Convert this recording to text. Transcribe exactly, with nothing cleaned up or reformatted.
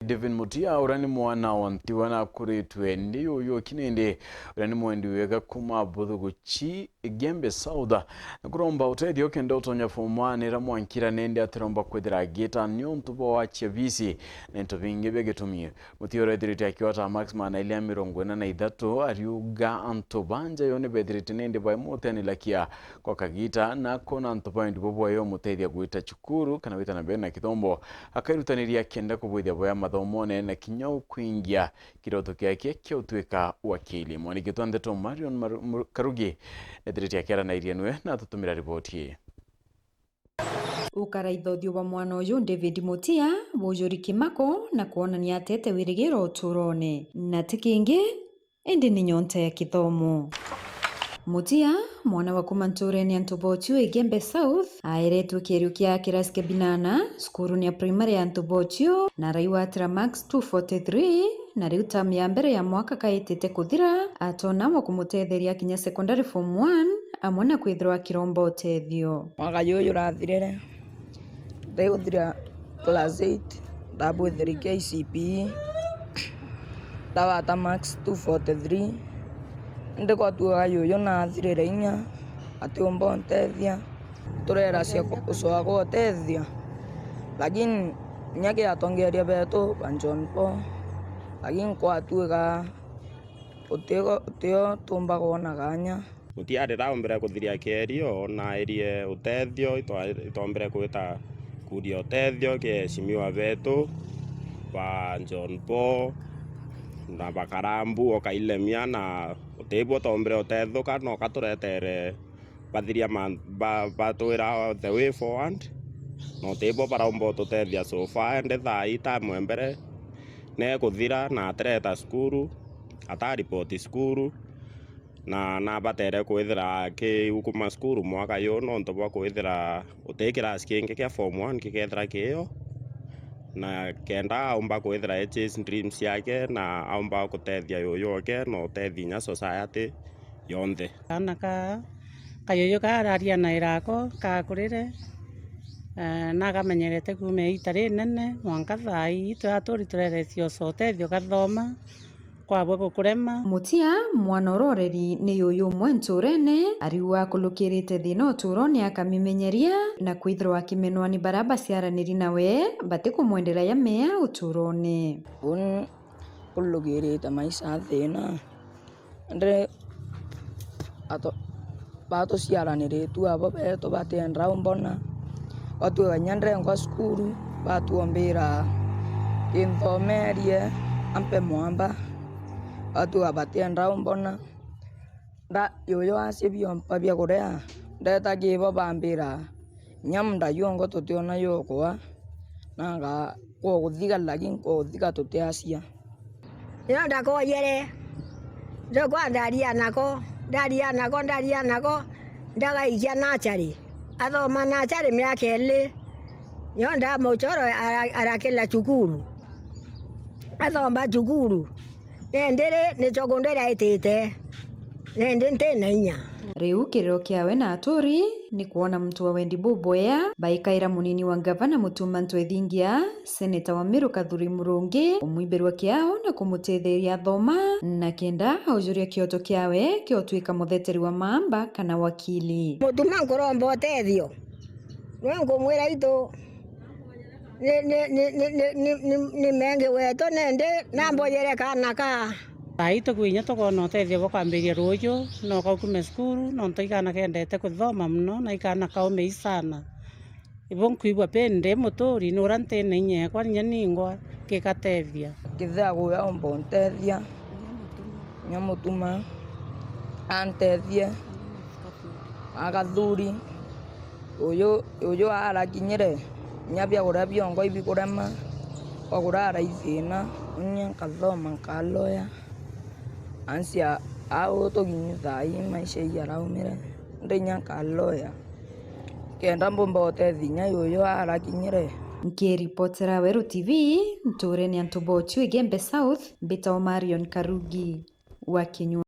David Mutia, uria ni mwana wa Nthiwa na akuritwe ni yuyu Kinindi, uria ni mwendi wega kuma Buthuguchi, Igembe South, na kuromba utethio kenda utonya form one ira mwankira nindi atiromba kwithira agita niuntu bwa wachia bisi na into bingi bia gitumi. Mutia uria ethirite akiota marks magana jairi mirongo ina na ithatu ariuga antu ba nja yo ni bethirite nindi baimutenilakia kwa kagita na akona antu ba wendi bubwe yo mutethia gwita cukuru kana wita na mbere na kithomo akairutaniria kenda kubwithia bwega mathomone na kinya ukwingia kiroto kiake kia utwika wakili. Mwandiki twa ndeto Marion Maru-, Mur-, Karugi ethirite akiaranairie nwe na atutumira riboti ii. Ukaraitha uthio bwa mwana uyu David Mutia bujuri kimako na kwonania atete wirigiro uturone. Na ti kingi, indi ni nyonta ya kithomo. Mutia, mwana wa kuma nturene ya Ntubochiu Igembe South, aeretwe kierio kia kirasi kia binana, cukurune ya primary ya Ntubochiu, na araigwatira marks two forty-three, na riu term ya mbere ya mwaka kaitite kuthira, atona wa kumutetheria kinya secondary form one, amwe na kwithirwa akiromba utethio. Mwaka juju jurathirire, ndiguthira class eight, ndabwithiri K C P E, ndabata marks two forty-three. Indi gwatuika juju nathirire inya, atiumba untethia. Tureracia ku-, gucoa gwa utethia, lakini inya kiri atongeria betu ba John Paul, lakini kwatuika utio, utio tumba kwona kanya. Mutia arira aumbire kuthiria kierio, naerie utethio, itwa-, itwambire kwita kuria utethio ki eheshimiwa betu ba John Paul na ba Karambu o Kailemia, na utibwo twaumbire utethuka, no katuretere bathiria man-, ba-, batwira the way forward, na utibwo baraumba ututethia so far, indi thaa ii term e mbere nekuthira na atireta cukuru, ataripoti cukuru. Na nabatere kwithira akiukuma cukuru mwaka yu, nontu bwa kwithira uti kirasi kingi kia form one gikethira kiyo, na kenda aumba kwithira e chase dreams ciake, na aumba gutethia yuyu oke, na utethia inya society yonthe. Kaana ka, kayuyu kararia na irako, kakurire, eh, nakamenyerete kuuma iita rinene, mwanka thaa ii, twaturi tureretie uco utethio kathoma, kwabwe gukurema. Mutia, mwana uroreri ni yuyu umwe nturene, ariu akulukirite thina uturone akamimenyeria, na kwithirwa akimenwa ni baria baciaraniri nawe, batikumwendera ya mea uturone. Uni kulukirite maisha thina, indi ato-, batuciaraniritu abo betu batienda umbona. Gwatuika inya ndengwa cukuru, batuombira kinthomerie ampe mwamba. Gwatuika batienda umbona. Nda-, yuyu acia biompa bia kuria, ndeta kibo bambira, inya munda yongo tutiona yukwa, nanga kuguthiga, lakini kuguthiga tutiacia. Nio ndakoyere, ndokwa ndaria nako, ndaria nako, ndaria nako, ndagaikia nachari. Athoma nachari miaka iri. Nio ndamuchoro ara-, arakira cukuru. Athoma cukuru. Nindi ri, nicho kundu iraitite. Nindi ntina inya. Riu kiriro kiawe na aturi ni kwona muntu wa wendi bubwea baikaira munini wa ngavana Mutuma Ntwethingia, seneta wa Meru Kathuri Murungi, umwimbirwa kiao na kumutetheria athoma, na kenda aujuria kioto kiawe kia utwika mutheteri wa mamba kana wakili. Mutuma nkuromba utethio. Nwe nkumwira itu ni, ni, ni, ni, ni, ni, ni, ni mengi wetu, nindi namboyere kaana ka. Thaa ii tukwinya tukona utethio bwa kwambiria ruuju, no kaukume cukuru, nontu ikaana kendete kuthoma mono, na ikaana kaume isana. Ibo nkwigua pindi muturi, ni uria ntina inya ekwa, inya ningwa kikatethia. Kithea kuya umba untethia, inya Mutuma antethie. Agathuri, uyu, uyu arakinyire, inya biakuria biongo ibikurema, kwagura araithina, unya nkathoma, nkaloya. Ansia au tuginyu thaa ii maisha ii araumire, ndi inya nkaloya. Kenda mbumba utethia inya yuyu arakinyire. Nkiripotera Weru T V, nturene antu bochu Igembe South, mbitagwa Marion Karugi wa Kinyua.